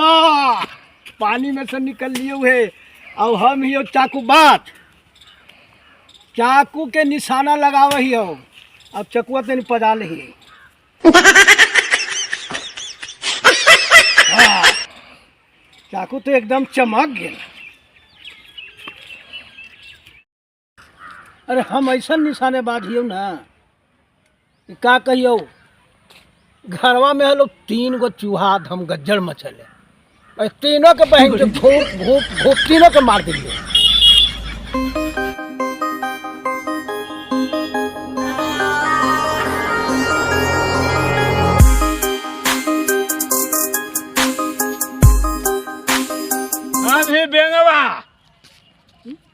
बेंगवा पानी में से निकल लियो है। अब हम ही चाकू बात चाकू के निशाना लगाव ही हो। अब चकुआ तनी पजा लही। हाँ, चाकू तो एकदम चमक गेल। अरे हम ऐसा निशानेबाज हियो ना कि का कहियो। घरवा में हलो 3 गो चूहा धम गज्जर मचल है। अरे तीनों के बहन के घोप घोप घोप तीनों के मार दिलियो। हम ही बेंगवा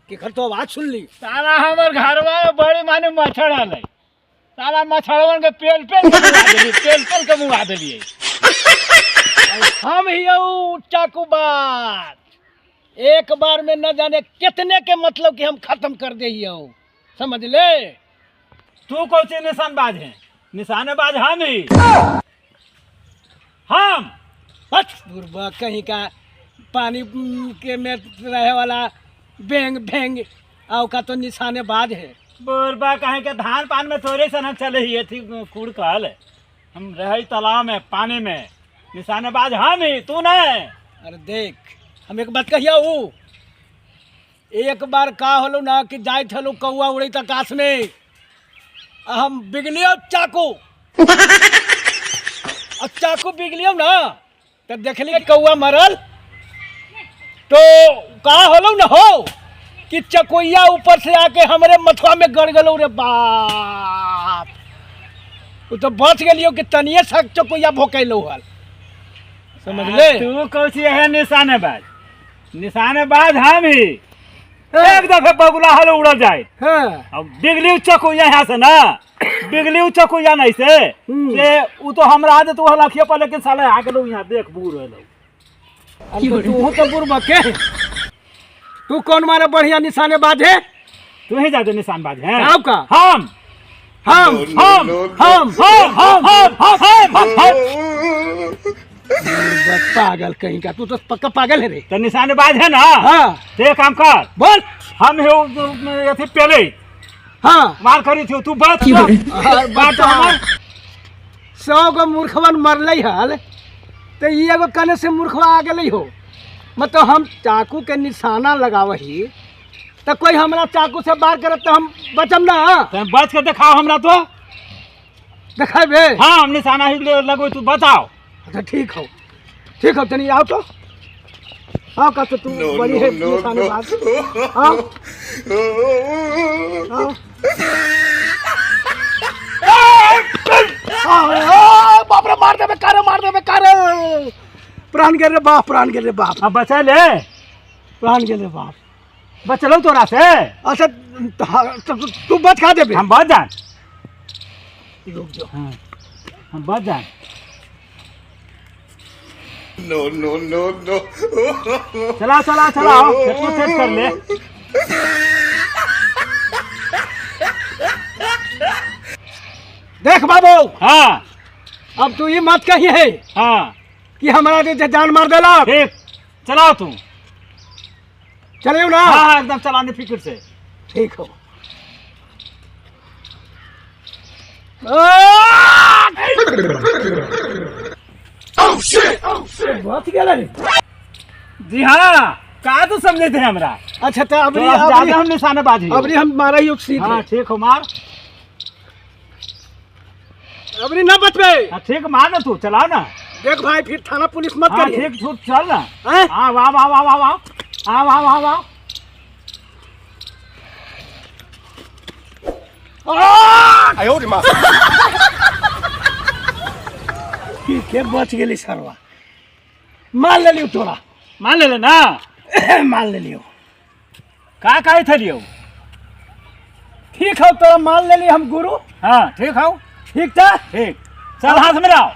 केकर तो आवाज सुन ली। साला हमर घरवा में बड़ी माने मच्छर आलै। साला मच्छरवन के पेल पेल के मुआ देलियै, पेल पेल के मुआ देलियै। हम ही चाकूबाज एक बार में न जाने कितने के मतलब कि हम खत्म कर दे ही समझ ले। तू कौन सी निशानबाज है? निशानेबाज हम ही। हम बस बुरबा कहीं का पानी के में रहे वाला बेंग भेंग आओ का तो निशानेबाज है। बुरबा कहीं के धान पान में थोड़े सनक चले ही थी कुड़ कहल। हम रहे तालाब में पानी में, निशानेबाज हम ही, तू नहीं। अरे देख हम एक बात कहिया ऊ एक बार का होलो ना कि जाए थलो कौआ उड़े आकाश में, हम बिगलियो चाकू और चाकू बिगलियो ना तो देखली कौआ मरल तो का होलो ना हो कि चकोइया ऊपर से आके हमरे मथुआ में गड़ गलो रे बाप। वो तो बच गेलियो कि तनिए सक चकोइया भोकैलो हल समझ ले। तू कौन सी है निशानेबाज? निशानेबाज हम ही। एक दफे बगुला हल उड़ल जाए। हाँ। अब बिगली चकोइया यहाँ से ना बिगली चकोइया नहीं से से उ तो हमरा आदत तो हल अखिया पर, लेकिन साला आ गेलो यहाँ देख बूढ़ होलो। अब तो तू तो बुरबक है। तू कौन मारे बढ़िया निशानेबाज है? तू ही जाते निशानबाज है। आप का? हम हम हम हम हम हम हम हम हम हम। पागल कहीं का, तू तो पक्का पागल है रे। तो निशानेबाज है ना? हाँ। तो एक काम कर बोल। हम अथी पेले हाँ मार करी थी तू बच बात हमार। 100 गो मूर्खवन मरल हल तो ये एगो कने से मूर्खवा आ गई हो। मतलब हम चाकू के निशाना लगावही तो कोई हमरा चाकू से बार करत तो हम बचम ना। तो बच के दिखाओ हमरा तो देखाबे। हाँ हम निशाना ही लगो तू बताओ। अच्छा ठीक हो ठीक हो तनी आओ तो आओ का तो तू बड़ी है निशानेबाज। आओ आओ बाप रे मार देबे कारे मार देबे कारे। प्राण गेल रे बाप, प्राण गेल रे बाप। अब बचा ले प्राण गेल रे बाप। बचलो तोरा से। अच्छा तू बच खा देबे। हम बच जाए। रुक जाओ। हाँ, हम बच जाए। नो नो नो नो चला चला चला कितना तेज कर ले। देख बाबू। हाँ अब तू ये मत कही है हाँ कि हमारा जे जान मार देला। ठीक चलाओ तू चले ना। हाँ एकदम चलाने फिक्र से। ठीक हो। बच गेल रे। जी हाँ का तो समझे थे हमरा। अच्छा तो अबरी ज्यादा हम निशानेबाज ही। अबरी हम मारा ही सीख। हाँ ठीक हो मार। अबरी ना बचबे। हाँ ठीक मार ना तू चला ना। देख भाई फिर थाना पुलिस मत हाँ करिए। ठीक तू चल ना। हाँ वाह वाह वाह वाह वाह हाँ वाह वाह वाह। ठीक है बच गेली सरवा। मान लेलियो तोरा। मान ले ना। मान लेलियो। का कहे थलियो? ठीक हो तोरा मान लेली हम गुरु। हाँ ठीक हो ठीक था ठीक चल हाथ में लाओ।